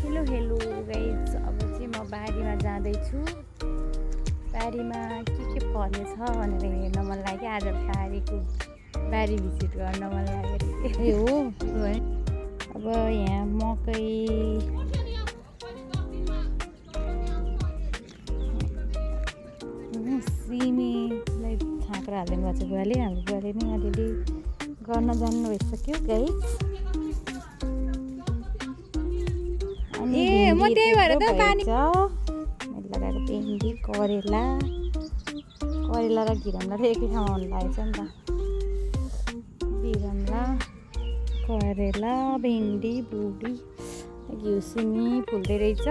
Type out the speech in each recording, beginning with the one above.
Hello hello guys, अब चाहिँ म बारीमा जाँदैछु। बारीमा के फलेछ भनेर हेर्न मन लाग्यो। आज बारीको बारी भिजिट गर्न मन लाग्यो। ए हो है। अब यहाँ मकै सिमीलाई छाँक्रो हाल्दै गएको छ बुवाले। हाम्रो बुवाले नै अलिअलि गर्न जान्नु भइसक्यो गाइज। ए म त्यही भएर त पानी मैले लगाएको भिन्डी करेला र घिरमला त एकै ठाउँमा हुनु लागेको छ नि त। घिरमला करेला भिन्डी बुढी घिउ सिमी फुल्दै रहेछ।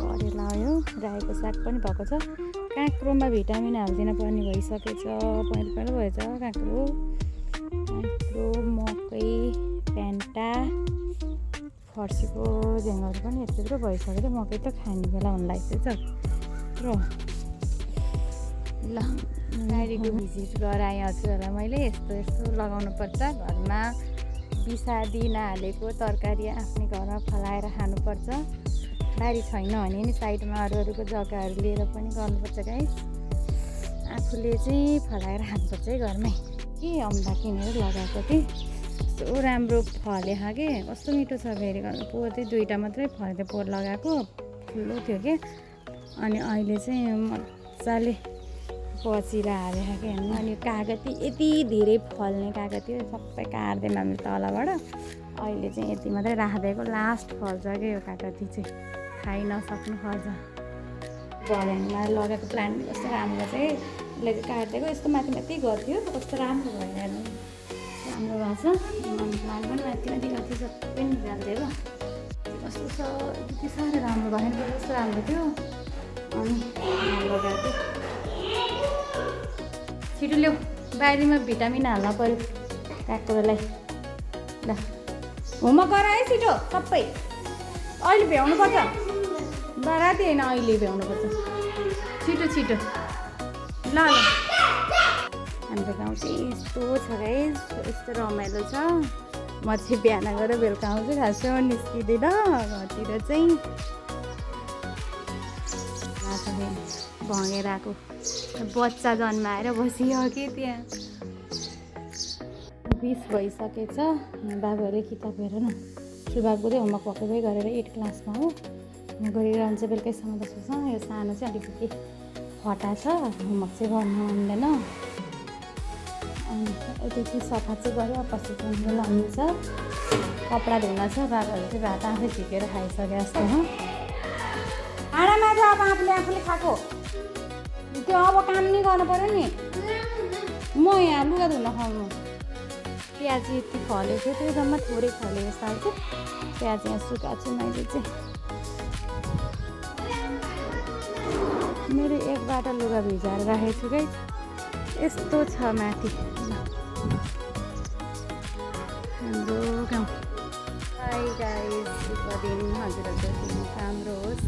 करेला यो रायोको साग पनि भएको छ। काँक्रोमा भिटामिन हालिदिन पर्ने भइसकेछ। पहेँलो भएछ काँक्रो मकै प्यान्टा फर्सीको झ्याङहरू पनि यत्रो भइसक्यो। मकै त खाने बेला हुन लाग्दैछ र ल बारीको भिजिट गराएँ हजुरहरूलाई मैले। यस्तो लगाउनु पर्छ घरमा। बिसादी नहालेको तरकारी आफ्नै घरमा फलाएर खानुपर्छ। बारी छैन भने नि साइडमा अरूको जग्गाहरू लिएर पनि गर्नुपर्छ गाइस। आफूले चाहिँ फलाएर खानुपर्छ है घरमै। के अम्बा किनेर लगाएको थिएँ, कस्तो राम्रो फले कि कस्तो मिठो छ। फेरि पोहोर चाहिँ 2टा मात्रै फल्यो। पोहोर लगाएको ठुलो थियो कि, अनि अहिले चाहिँ मजाले पचिला हालेको कि हेर्नु। अनि कागती यति धेरै फल्ने कागती सबै काट्दैन हामीले तलबाट। अहिले चाहिँ यति मात्रै राखिदिएको लास्ट फल्छ कि यो कागती चाहिँ खाइ नसक्नु पर्छ। घरमा लगाएको प्लान्ट कस्तो राम्रो चाहिँ यसले काटिदिएको। यस्तो माथि गर्थ्यो कस्तो राम्रो भयो हेर्नु। राम्रो भएको छ। मनी प्लान्ट पनि माथि गर्थ्यो सबै निकालिदिएको। कस्तो छ यति साह्रो राम्रो भएन कस्तो राम्रो थियो। अनि लगाएको छिटो ल्याऊ बारीमा भिटामिन हाल्न पऱ्यो काँक्रोलाई। ल होमवर्क गर है छिटो सबै। अहिले भ्याउनुपर्छ राति होइन, अहिले भ्याउनुपर्छ छिटो। ल हाम्रो गाउँ चाहिँ यस्तो छ गाइस। यस्तो रमाइलो छ। म चाहिँ बिहान गएर बेलुका आउँछु। खासमा निस्किँदैन घरतिर चाहिँ। भँगेर आएको बच्चा जन्माएर बसियो कि त्यहाँ 20 भइसकेछ। बाबुहरूले किताब हेर न। सुबाबुको चाहिँ होमवर्क भएकै गरेर 8 क्लासमा हो गरिरहन्छ बेलुकैसम्म बस्छ। यो सानो चाहिँ अलिकति फटा छ, होमवर्क चाहिँ गर्नु मान्दैन। अनि यति सफा चाहिँ गऱ्यो। पछि चाहिँ लमिन्छ। कपडा धुन छ। बाबाहरूले चाहिँ भात आफै झिकेर खाइसके जस्तो हो। भाँडामा चाहिँ अब आफूले खाएको त्यो अब काम नि गर्नु पऱ्यो नि। म यहाँ लुगा धुन खुवाउनु। प्याज यति फलेको थियो त्यो जम्मा थोरै फलेको साल चाहिँ प्याज यहाँ सुकाएको छु मैले चाहिँ। मेरो एकबाट लुगा भिजाएर राखेको छु गाइस। यस्तो छ माथि हाम्रो गाउँ। हाई गाइस, शुभ दिन हजुरहरूको दिन राम्रो होस्।